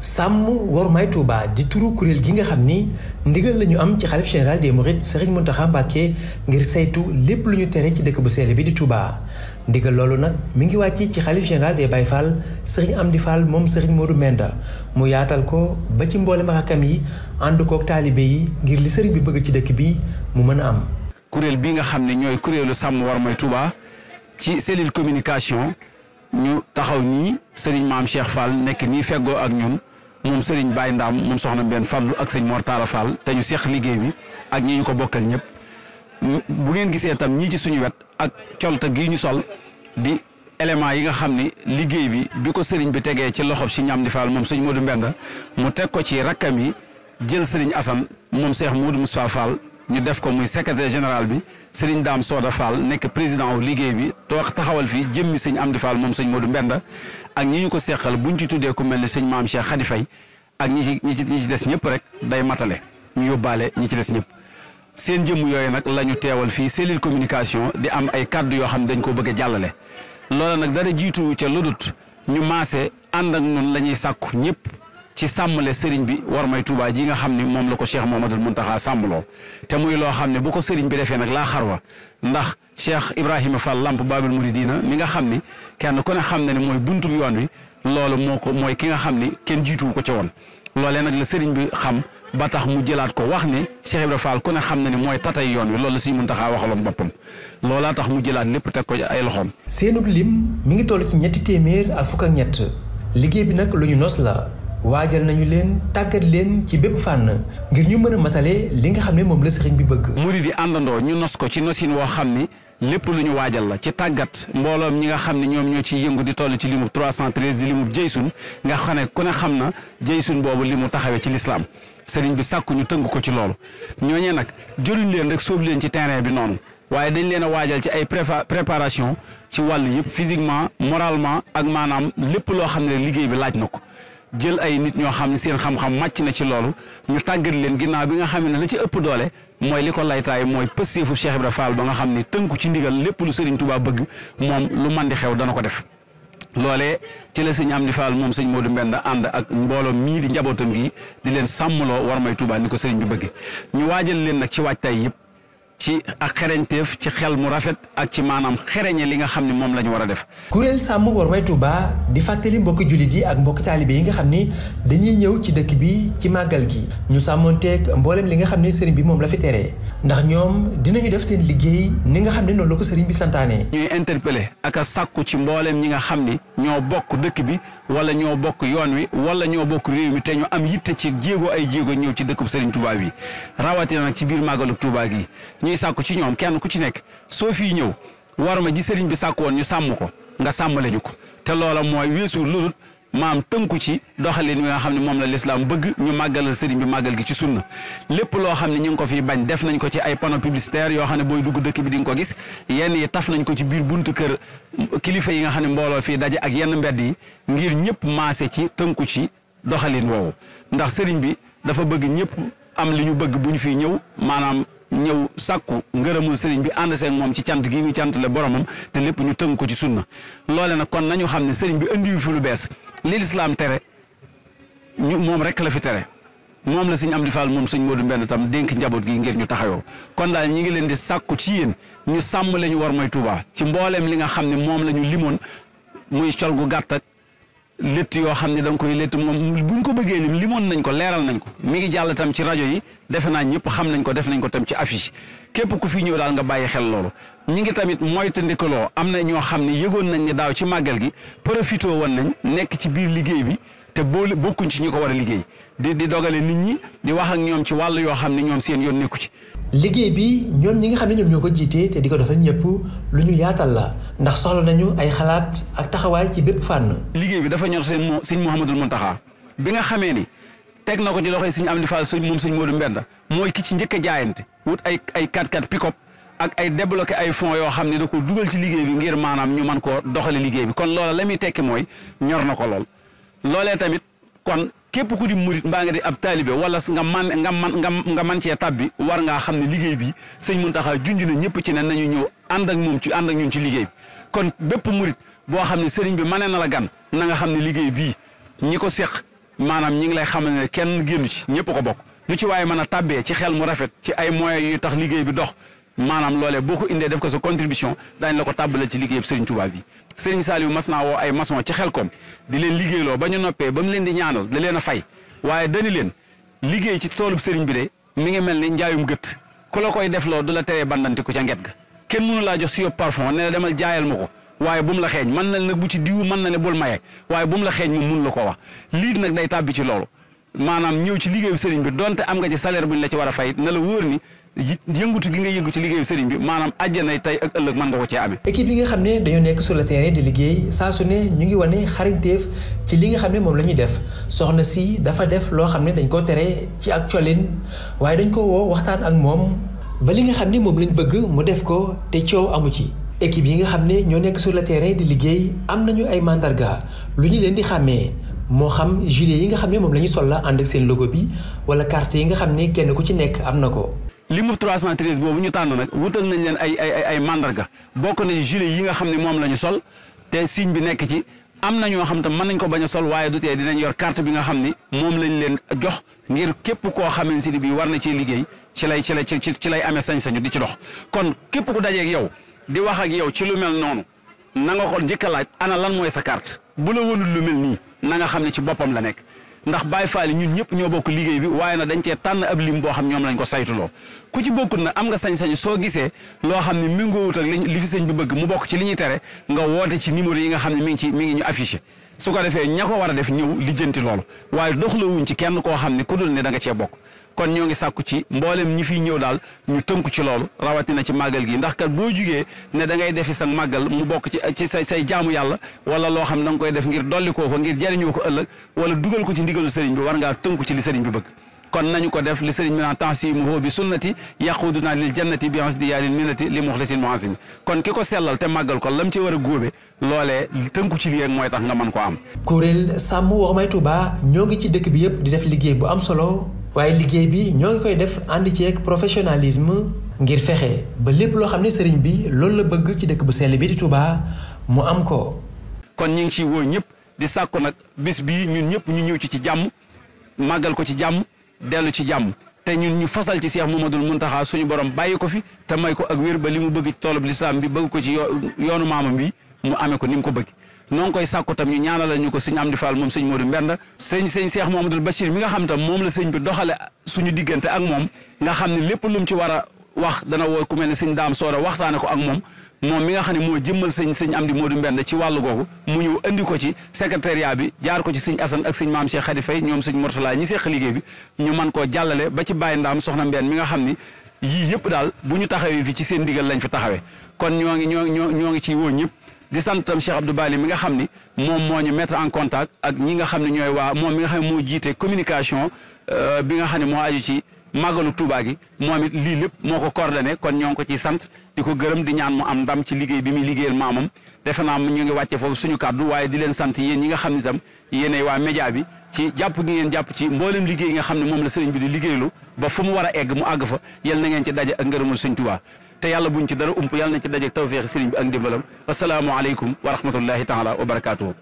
sàmm wormay Touba di turu kuréel gi nga xam ni ndigal la ñu am ci xalif général des Mourides Serigne Mountakha Mbacké ngir saytu lépp lu ñu tere ci dëkk bu sell bi di Touba. ndigal loolu nag mi ngi wàcc ci xalif général des Baye Fall Serigne Amdi Fall moom Serigne Modou Mbenda mu yaatal ko ba ci mboolem rakkam yi ànd kook taalibe yi ngir li Serigne bi bëgg ci dëkk bi mu mën a am. kuréel bi nga xam ne ñooy kuréelu sàmm wormay Touba ci cellule communication ñu taxaw nii Serigne Maam Cheikh Fall nekk nii feggoo ak ñun. moom Serigne Baye Ndam moom soxna Mbène Fallou ak sëñ Mor Talla Fall te ñu seq liggéey bi ak ñi ñu ko bokkal ñëpp bu ngeen gisee tam ñii ci suñu wet ak colta gii ñu sol di éléments yi nga xam ni liggéey bi ko Serigne bi tegee ci loxob si ñam di Fall moom sëñ Modou Mbenda mu teg ko ci rakkam yi jël Serigne Assane moom Cheikh Modou Moustapha Fall ñu def ko muy secrétaire général bi Serigne Dame Soda Fall nekk président wu liggéey bi toog taxawal fii jëmmi sëñ Amdi Fall moom sëñ Modou Mbenda ak ñi ñu ko seqal buñ ci tuddee ku mel ne sëñ Maam Cheikh Khady Faye ak ñi ci des ñëpp rek day matale ñu yóbbaale ñi ci des ñëpp seen jëmm yooyu nag la ñu teewal fii cellule communication di am ay kaddu yoo xam ne dañ ko bëgg a jàllale loola nag dara jiitu ca ludut ñu maase ànd ak noonu la ñuy sàkku ñëpp ci sàmmale Serigne bi wormay Touba ji nga xam ni moom la ko Cheikh Mouhamadoul Mountakha sàmmaloo te muy loo xam ne bu ko Serigne bi defee nag laa xarwa ndax Cheikh Ibrahima Fall Lamp Babil Mouridina mi nga xam ni kenn ku ne xam na ne mooy buntu yoon wi loolu mooy ki nga xam ni kenn jiituwu ko ca woon loolee nag la Serigne bi xam ba tax mu jëlaat ko wax ne Cheikh Ibrahima Fall ku ne xam na ne mooy tatay yoon wi loolu la Serigne Mountakha waxaloon boppam loolaa tax mu jëlaat lépp teg ko ay loxoom. seenub lim mi ngi toll ci 323 liggéey bi nag lu ñu nos la. waajal nañu leen tàggat leen ci bépp fànn ngir ñu mën a matale li nga xam ne moom la sëriñ bi bëgg. murid yi àndandoo ñu nos ko ci nosin woo xam ni lépp lu ñu waajal la ci tàggat mbooloom ñi nga xam ne ñoom ñoo ciy yëngu di toll ci limub 313 di limub jëysun nga xam ne ku ne xam na jëysun boobu li mu taxawee ci lislaam sëriñ bi sàkku ñu tënk ko ci loolu ñooñee nag jëluñ leen rek sóob leen ci terrain bi noonu waaye dañ leen a waajal ci ay préparation ci wàll yëpp physiquement moralement ak maanaam lépp loo xam ne liggéey bi laaj na ko. jël ay nit ñoo xam ne seen xam-xam màcc na ci loolu ñu tàggat leen ginnaaw bi nga xam ne la ci ëpp doole mooy li ko laytaay mooy pësteefu Cheikh Ibrahima Fall ba nga xam ne tënku ci ndigal lépp lu Serigne Touba bëgg moom lu man di xew dana ko def. loolee ci la sëñ Amdi Fall moom sëñ Modou Mbenda ànd ak mbooloo mii di njabootam gi di leen sàmmloo wormay Touba ni ko Serigne bi bëgg ñu waajal leen nag ci waajtaay yëpp. ci ak xereñteef ci xel mu rafet ak ci maanaam xereñe li nga xam ne moom la ñu war a def. kuréel sàmm wormay Touba di fàttali mbokki jullit yi ak mbokki taalibe yi nga xam ni dañuy ñëw ci dëkk bi ci màggal gi ñu sàmmonteeg mboolem li nga xam ne sëriñ bi moom la fi tere ndax ñoom dinañu def seen liggéey ni nga xam ne noonu la ko sëriñ bi santaane. ñuy interpellé ak a sàkku ci mboolem ñi nga xam ni ñoo bokk dëkk bi wala ñoo bokk yoon wi wala ñoo bokk réew mi te ñu am yitte ci jéego ay jéego ñëw ci dëkkub sëriñ Touba bi rawatina nag ci biir màggalub Touba gi ñuy sàkku ci ñoom kenn ku ci nekk soo fii ñëw war ma ji sëriñ bi sàkk woon ñu sàmm ko nga sàmmale ñu ko te loola mooy weesu lu dul maam tënku ci doxalin wi nga xam ne moom la lislaam bëgg ñu màggalal sëriñ bi màggal gi ci sunna lépp loo xam ne ñu ngi ko fiy bañ def nañ ko ci ay panneaux publicitaires yoo xam ne booy dugg dëkk bi di nga ko gis yenn yi taf nañ ko ci biir buntu kër kilifa yi nga xam ne mbooloo fii daje ak yenn mbedd yi ngir ñëpp maase ci tënku ci doxalin woowu ndax sëriñ bi dafa bëgg ñëpp am li ñu bëgg bu ñu fiy ñëw maanaam ñëw sàkku ngërëmul sëriñ bi ànd seen moom ci cant gi muy cant le boromam te lépp ñu tënk ko ci sunna loole nag kon nañu xam ne sëriñ bi indiwu fi lu bees li lislaam tere ñu moom rek la fi tere moom la sëñ Amdi Fall moom sëñ Modou Mbend tam dénk njaboot gi ngir ñu taxawoo kon daal ñi ngi leen di sàkku ci yéen ñu sàmm la ñu wormay Touba ci mbooleem li nga xam ne moom la ñu limoon muy col gu gàtt ak létt yoo xam ne da nga koy létt moom buñ ko bëggee limoon nañ ko leeral nañ ko mi ngi jàll tam ci rajo yi defe naa ñëpp xam nañ ko def nañ ko tam ci affiche képp ku fi ñëw daal nga bàyyi xel loolu ñi ngi tamit moytandikuloo am na ñoo xam ne yëgoon nañ ne daaw ci màggal gi profité woon nañ nekk ci biir liggéey bi te bokkuñ ci ñi ko war a liggéey di dogale nit ñi di wax ak ñoom ci wàll yoo xam ne ñoom seen yoon nekku ci. liggéey bi ñoom ñi nga xam ne ñoom ñoo ko jiite te di ko defal ñëpp lu ñu yaatal la ndax soxla nañu ay xalaat ak taxawaay ci bépp fànn. liggéey bi dafa ñor sëñ Mouhamadoul Mountakha bi nga xamee ni teg na ko ci loxoy sëñ Amdi Fall moom sëñ Modou Mbenda mooy ki ci njëkk a jaayante wut ay 4x4 pick-up ak ay débloqué ay fonds yoo xam ne da ko dugal ci liggéey bi ngir maanaam ñu mën koo doxale liggéey bi kon loola la muy tekki mooy ñor na ko lool. loolee tamit kon képp ku di murit mbaa nga di ab taalibe wala nga man cee tabbi war ngaa xam ne liggéey bi sëñ Mountakha junj na ñëpp ci ne nañu ñëw ànd ak ñun ci liggéey bi kon bépp murit boo xam ne sëriñ bi mane na la gan na nga xam ne liggéey bii ñi ko seq maanaam ñi ngi lay xamal ne kenn génnu ci ñëpp ko bokk lu ci waaye mën a tàbbee ci xel mu rafet ci ay moyens yu tax liggéey bi dox maanaam loolee boo ko indee def ko sa contribution daañu la ko tàbbale ci liggéey bi Serigne Touba bi Serigne Saliou mas naa woo ay maçon ci Xelkom di leen liggéeyloo ba ñu noppee ba mu leen di ñaanal da leen a fay waaye dani leen liggéey ci toolub Serigne bi de mi ngi mel ni njaayum gët ku la koy defloo du la teree bandantiku ca nget ga kenn mënu laa jox si yóbbu parfum ne la demal jaayal ma ko waaye bu mu la xeeñ mën na nag bu ci diwu mën na ne bul maye waaye bu mu la xeeñ moom mun la ko wax lii nag day tàbbi ci loolu maanaam ñëw ci liggéeyu sëriñ bi donte am nga ci salaire bu ñu la ci war a fay na la wóor ni yëngutu gi nga yëngu ci liggéeyu sëriñ bi maanaam àjjanay tey ak ëllëg mën nga ko cee amee. équipe yi nga xam ne dañoo nekk sur le terrain di liggéey saa su ne ñu ngi wane xarañteef ci li nga xam ne moom la ñuy def soxna si dafa def loo xam ne dañ koo tere ci ak colin waaye dañ ko woo waxtaan ak moom ba li nga xam ne moom lañ bëgg mu def ko te coow amu ci. équipe yi nga xam ne ñoo nekk sur le terrain di liggéey am nañu ay mandarga lu ñu leen di xàmmee moo xam gilet yi nga xam ne moom la ñu sol la ànd ak seen logo bi wala carte yi nga xam ne kenn ku ci nekk am na ko. limu 313 boobu ñu tànn nag wutal nañ leen ay mandarga bokk na gilet yi nga xam ne moom la ñu sol te signe bi nekk ci am na ñoo xam te mën nañ ko bañ a sol waaye du tee dinañ yor carte bi nga xam ni moom lañ leen jox ngir képp koo xamee si bi war na ci liggéey ci lay amee sañ-sañu di ci dox kon képp ku dajeeg yow di wax ak yow ci lu mel noonu na nga ko njëkk a laaj ana lan mooy sa carte bu la wonul lu mel nii na nga xam ne ci boppam la nekk ndax Baye Fall ñun ñëpp ñoo bokk liggéey bi waaye nag dañ cee tànn ab lim boo xam ñoom lañ ko saytuloo ku ci bokkut nag am nga sañ-sañ soo gisee loo xam ne méngoowut ak li fi sëñ bi bëgg mu bokk ci li ñuy tere nga woote ci numéro yi nga xam ne mi ngi ñu affiché su ko defee ña ko war a def ñëw lijjanti loolu waaye doxlawuñ ci kenn koo xam ne ku dul ne da nga cee bokk kon ñoo ngi sàkku ci mboolem ñi fiy ñëw daal ñu tënku ci loolu rawatina ci màggal gi ndax kat boo jugee ne da ngay defi sa màggal mu bokk ci say jaamu yàlla wala loo xam ne da nga koy def ngir dolli koo ko ngir jariñoo ko ëllëg wala dugal ko ci ndigalu sëriñ bi war ngaa tënku ci li sëriñ bi bëgg kon nañu ko def li sëriñ bi naan tansimuhu bi sunnati yaquduna lil jannati bi asdiyalil minati li muxlisin muazimi kon ki ko sellal te màggal ko lam ci war a góobe loolee tënku ci lii rek mooy tax nga mën ko am. kuréel sàmm Wormay Touba ñoo ngi ci dëkk bi yëpp di def liggéey bu am solo waaye liggéey bi ñoo ngi koy def ànd ci ak professionnalisme ngir fexe ba lépp loo xam ne sëriñ bi loolu la bëgg ci dëkk bu sell bi di Touba mu am ko. kon ñu ngi ciy woo ñëpp di sàkku nag bis bii ñun ñëpp ñu ñëw ci jàmm màggal ko ci jàmm dellu ci jàmm te ñun ñu fasal ci Cheikh Mouhamadoul Mountakha suñu borom bàyyi ko fi te may ko ak wér ba li mu bëgg ci toolub lislaam bi bëgg ko ci yoonu maamam bi mu amee ko ni mu ko bëgg. noo ngi koy sàkku tam ñu ñaanalal ñu ko sëñ Amdi Fall moom sëñ Modou Mbenda sëñ Cheikh Mouhamadoul Bachir mi nga xam tam moom la sëñ bi doxale suñu diggante ak moom nga xam ne lépp lu mu ci war a wax dana woo ku mel ne sëñ Daam Soora waxtaane ko ak moom mi nga xam ne moo jëmmal sëñ Amdi Modou Mbenda ci wàllu googu mu ñëw andi ko ci secrétariat bi jaar ko ci sëñ Assane ak sëñ Maam Cheikh Khady Faye ñoom sëñ Mourtala ñi seq liggéey bi ñu mën koo jàllale ba ci Baye Ndaam soxna Mbène mi nga xam ni yii yëpp daal bu ñu taxawee fi ci seen ndigal lañ fi taxawee kon ñoo ngi ciy woo ñëpp di sant tam Cheikh Abdou Bali mi nga xam ni moom moo ñu mettre en contact ak ñi nga xam ne ñooy moom mi nga xam ne moo jiite communication bi nga xam ne moo aju ci màggalu Touba gi moom it lii lépp moo ko coordonné kon ñoo ngi ko ciy sant di ko gërëm di ñaan mu am ndam ci liggéey bi muy liggéeyal maamam defe naa ñu ngi wàcce foofu suñu kàddu waaye di leen sant yéen ñi nga xam ne itam yéenay waa média bi ci jàpp gi ngeen jàpp ci mboolem liggéey yi nga xam ne moom la sëriñ bi di liggéeylu ba fu mu war a egg mu àgg fa yal na ngeen ci daje ak ngërëmul sëñ Touba te yàlla buñ ci dara ump yàlla nañ ci daje ak tawfeex sëriñ bi ak ndimbalam wasalaamu aleykum wa rahmatullahi taala wa barakaatuhu